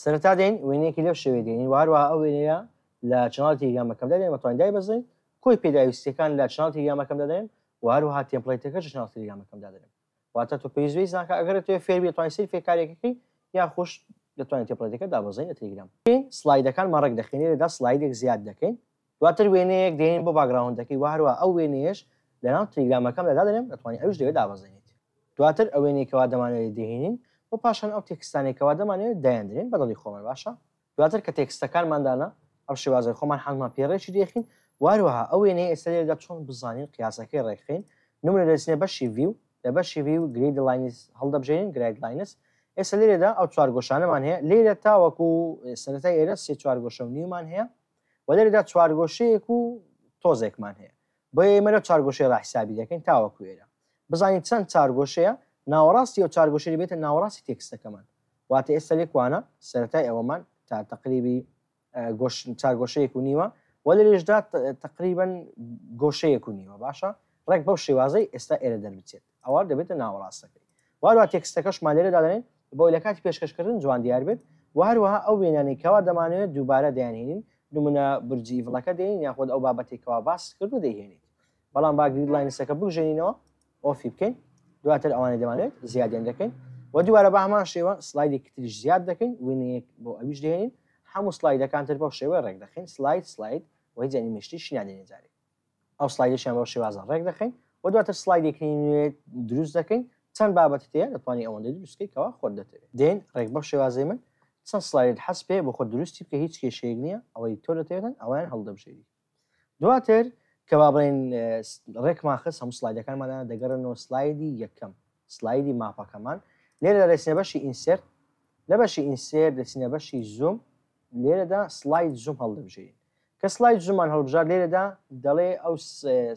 سەرەتا دێین وێنەیەکی لەو شێوەیە دێنین و هەروەها ئەو وێنەیە لە channel ی تێلیگرامەکەم دادەنێم ئەتوانین دایبەزێنین. کۆی پێداویستیەکان لە channel تێلیگرامەکەم دادەنێم و هەروەها template ەکەش لە channel تێلیگرامەکەم دادەنێم. واتە تۆ پێویست بە هیچ ناکا ئەگەر دەتەوێت فێر بی دەتوانیت سەیری فێرکاریەکە بکەی یاخوش دەتوانیت template ەکە دابەزێنی لە تێلیگرام. سلایدەکانمان ڕێک دەخەین لێرەدا سلایدێک زیاد دەکەین دواتر وێنەیەک دێنین بۆ background ەکەی وە هەروەها ئەو وێنەیەش لەناو تێلیگرامەکەمدا دادەنێم دەتوانی ئەویش لەوێ دابەزێنیت. دواتر ئەو وێنەی کەوا دەمانەوێت دەیهێنین و پاشان ئەو text انەی کەوا دەمانەوێت دایاندنێن بە دڵی خۆمان باشە. دواتر کە text ەکانمان دانا ئەو شێوازەی خۆمان حەزمان پێ ڕێکی دێخین و هەروەها ئەو وێنەیە ئێستا لێرەدا چۆن بزانین قیاسەکەی ڕێکخەین نمونە دەچینە بەشی view لە بەشی view grid lines هەڵدەبژێرین grid lines ئێستا لێرەدا ئەو چوارگۆشانەمان هەیە لێرە تاوەکو سەرەتای ئێرە سێ چوارگۆشە و نیومان هەیە و لێرەدا چوارگۆشەیەک و تۆزێکمان هەیە بۆیە ئێمە لەو چارگۆشەیە ڕا حیسابی دەکەین تاوەکو ئێرە بزانین چەند چارگۆشەیە ناوەڕاستی ئەو چارگۆشەی بێتە ناوەڕاستی text ەکەمان واتە ئێستا لێکوانە سەرەتای ئەوەمان تا تقریبی گۆش چارگۆشەیەک و نیوە وە لەرێژدا تقریبا گۆشەیەک و نیوە باشە ڕێک بەو شێوازەی ئێستا ئێرە دەربچێت ئەوە دەبێتە ناوەڕاستەکەی واروە text ەکەشمان لێرە دادەنێن بۆی لە کاتی پێشکەشکردن جوان دیار بێت و هەروەها ئەو وێنانەی کەوا دەمانەوێت دووبارە دەیانهێنین نمونە برجی ئیڤڵەکە دێنین یاخود ئەو بابەتێک کەوا باست کرد و دەیهێنیت بەڵام با grid lines ەکە بگژێنینەوە off ی بکەین دواتر ئەوانەی دەمانێت زیادیان دەکەین و دووبارە بە هەمان شێوە سلایدێکی تریش زیاد دەکەین وێنەیەک بۆ ئەویش دێنین هەموو سلایدەکان تر بەو شێوەیە ڕێک دەخەین سلاید سلاید و هیچ ئەنیمەیشنیش نادەینە جارێک ئەو سلایدەشیان بەو شێوازە ڕێک دەخەین و دواتر سلایدێکی نوێ دروست دەکەین چەند بابەتت هەیە دەتوانی ئەوەندەی دروست بکەیت کەوا خۆت دەتەوێت دێن ڕێک بەو شێوازەی من چەند سلایدت حەز پێ بۆ خۆت دروستی بکە هیچ کێشەیەک نییە ئەوەی تۆ دەتەوێتن ئەویان هەڵدەبژێری دواتر کە با بڵێن ڕێکمان خست هەموو سلایدەکانمان دەگەڕێنەوە سلایدی یەکەم سلایدی map ەکەمان لێرە دەچینە بەشی insert لە بەشی insert دەچینە بەشی zoom لێرەدا slide zoom هەڵدەبژێرین کە slide zoom مان هەڵبژارد لێرەدا دەڵێ ئەو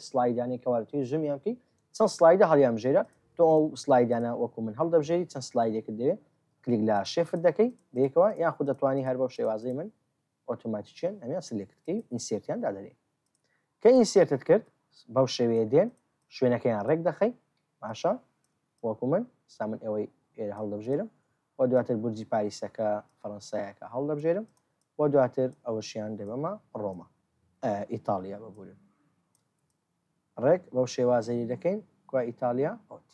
سلایدانەی کەوا دەتەوێت zoom یان بکەی چەند سلایدە هەڵیان بژێرە تۆ ئەو سلایدانە وەکو من هەڵدەبژێری چەند سلایدێکت دەوێت کلیک لە shift دەکەی بەیەکەوە یاخود دەتوانی هەر بەو شێوازەی من ئۆتۆماتیکیان ئەمیان select بکەی insert یان دادەنێ کە insert ت کرد بەو شێوەیە دێن شوێنەکەیان ڕێک دەخەی باشە وەکو من سا من ئەوەی ئێرە هەڵدەبژێرم و دواتر بورجی پاریسەکە فەڕەنسایەکە هەڵدەبژێرم و دواتر ئەوەشیان دەبەمە ڕۆما ئیتاڵیا ببورن ڕێک بەو شێوازەی دەکەین کوا ئیتالیا ئۆت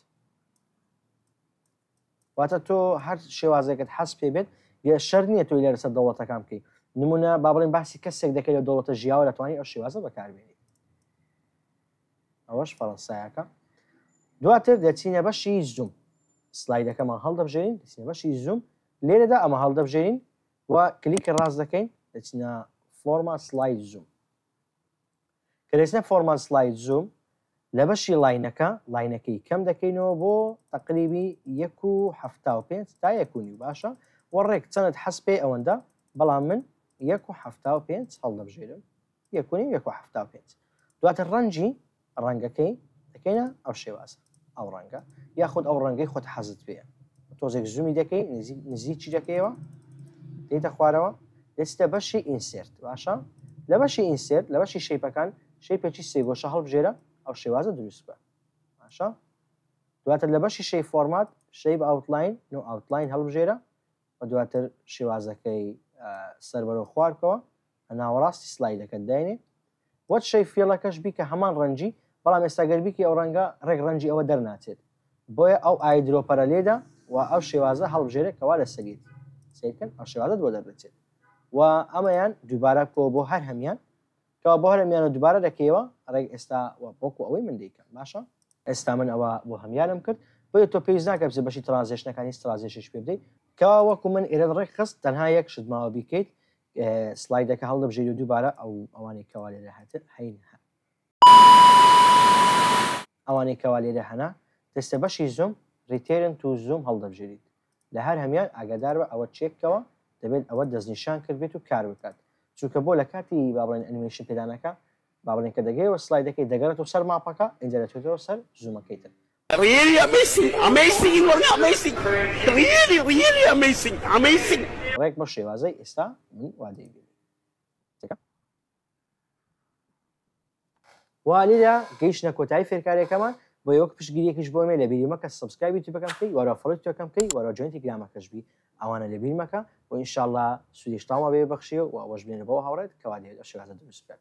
واتە تۆ هەر شێوازێکت حەز پێ بێت یە شەر نییە تۆی لەسەر دەوڵەتەکان بکەیت نمونە با بڵێن باسی کەسێک دەکەی لە دەوڵەتە ژیاوە دەتوانانی ئەو شێوازە بەکاربێنیت ئەوەش فەڕەنسایەکە دواتر دەچینە بەشی zoom سلایدەکەمان هەڵدەبژێرین دەچینە بەشی zoom لێرەدا ئەمە هەڵدەبژێرین و کلیکی ڕاست دەکەین دەچینە format slide zoom کە دەچنە format slide zoom لە بەشی line ەکە line ەکەی کەم دەکەینەوە بۆ تقریبی 1.75 تا 1.5 باشە و ڕێک چەنت حەز پێ ئەوەندە بەڵام من 1.75 هەڵدەبژێرم 1.5 1.75 دواتر ڕەنگی ڕەنگەکەی دەکەینە ئەو شێوازە ئەو ڕەنگە یاخود ئەو ڕەنگەی خۆت حەزت پێیە تۆزێک zoom ی دەکەی نزیکی دەکەیەوە دێتە خوارەوە دەچتە بەشی insert باشە لە بەشی insert لە بەشی shape ەکان shape ێکی سێگۆشە هەڵبژێرە ئەو شێوازە دروست بکە باشە دواتر لە بەشی shape format shape outline no outline هەڵبژێرە و دواتر شێوازەکەی سەربەرەو خوارکەوە لە ناوەڕاستی سلایدەکەت داینێ وەت shape fill ەکەش بیکە هەمان ڕەنگی بەڵام ئێستا گەر بیکەی ئەو ڕەنگە ڕێک ڕەنگی ئەوە دەرناچێت بۆیە ئەو eyedropper ە لێدە و ئەو شێوازە هەڵبژێرە کەوا لەسەریەتی سەیرکەن ئەو شێوازەت بۆ دەردەچێت و ئەمەیان دووبارە بکەوە بۆ هەر هەمیان کەوا بۆ هەر هەمیانە دووبارە دەکەیەوە ڕێک ئێستا وەکو ئەوەی من دەیکەم باشە ئێستا من ئەوە بۆ هەمیانم کرد بۆیە تۆ پێویست ناکە بچێت بەشی transition ەکان هیچ transition یش پێ بدەیت کەوا وەکو من ئێرەت ڕێک خست تەنها یەک شت ماوە بیکەیت سلایدەکە هەڵدەبژێری و دووبارە ئەو ئەوانەی کەوا لێرە هەتر هەین ئەوانەی کەوا لێرە هەنا دەستە بەشی zoom return to zoom هەڵدەبژێریت لە هەر هەمیان ئاگادار بە ئەوە check کەوە دەبێت ئەوە دەستنیشان کرد بێت و کار بکات چونکە بۆ لە کاتی با بڵێن ئەنیمەیشن پێدانەکە با بڵێن کە دەگەیەوە سلایدەکەی دەگەڕێتەوە سەر map ەکە ئینجا دەچێتەوە سەر zoom ەکەی تر. Really amazing amazing you are amazing really really amazing amazing. ڕێک بەو شێوازەی ئێستا من وا دەیبینم. وا لێرە گەیشتنە کۆتایی فێرکاریەکەمان بۆیە وەک پشتگیریەکیش بۆ مێ لەبیری مەکە subscribe یوتیوبەکەم بکەی وەرە follow ی تیکتۆکەم بکەی وەرە join ی تیلیگرامەکەش بی. ئەوانە لەبیر مەکە و ان شاء اللە سوودێکی تەواومان پێ بەخشی و ئەوەش بنێرە بۆ هاوڕێت کەوا دەیەوێت ئەو شێوازە دروست بکات.